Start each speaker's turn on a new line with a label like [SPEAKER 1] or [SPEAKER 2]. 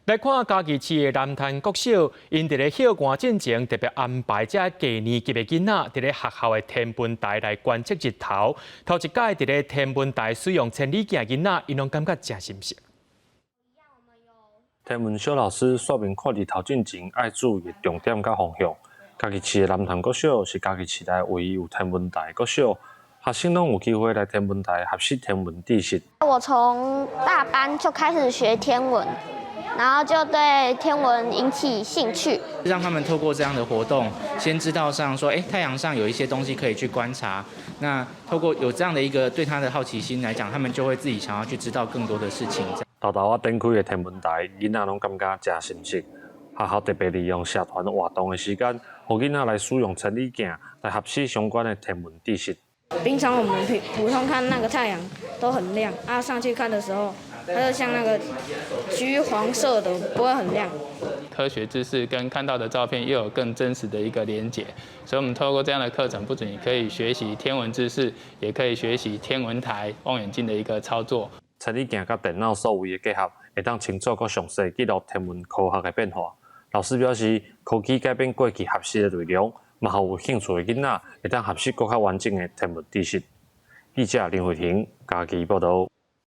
[SPEAKER 1] 來看嘉義市的南潭國小，𪜶佇咧歇寒進前特別安排遮低年級的囡仔，佇咧學校的天文台來觀測日頭。頭一屆佇咧天文台使用千里鏡的囡仔，𪜶攏感覺誠新鮮。
[SPEAKER 2] 天文小老師說明看日頭進前愛注意的重點佮方向。嘉義市的南潭國小是嘉義市內唯一有天文台的國小，學生攏有機會來天文台學習天文知識。
[SPEAKER 3] 我從大班就開始學天文，然後就對天文引起興趣。
[SPEAKER 4] 讓他們透過這樣的活動，先知道上說，哎，太陽上有一些東西可以去觀察。那透過有這樣的一個對他的好奇心來講，他們就會自己想要去知道更多的事情。
[SPEAKER 2] 沓沓仔展開的天文台，囡仔攏感覺誠新鮮。學校特別利用社團活動的時間，予囡仔來使用千里鏡來學習相關的天文知識。
[SPEAKER 5] 平常我們普通看那個太陽都很亮，啊上去看的時候，它就像那個橘黃色的，不會很亮。
[SPEAKER 6] 科學知識跟看到的照片又有更真實的一個連結，所以我們透過這樣的課程，不僅可以學習天文知識，也可以學習天文台望遠鏡的一個操作。
[SPEAKER 2] 千里鏡佮電腦數位的結合，會當清楚閣詳細記錄天文科學的變化。老師表示，科技改變過去學習的內容，嘛予有興趣的囡仔會當學習閣較完整的天文知識。記者林慧婷嘉義報導。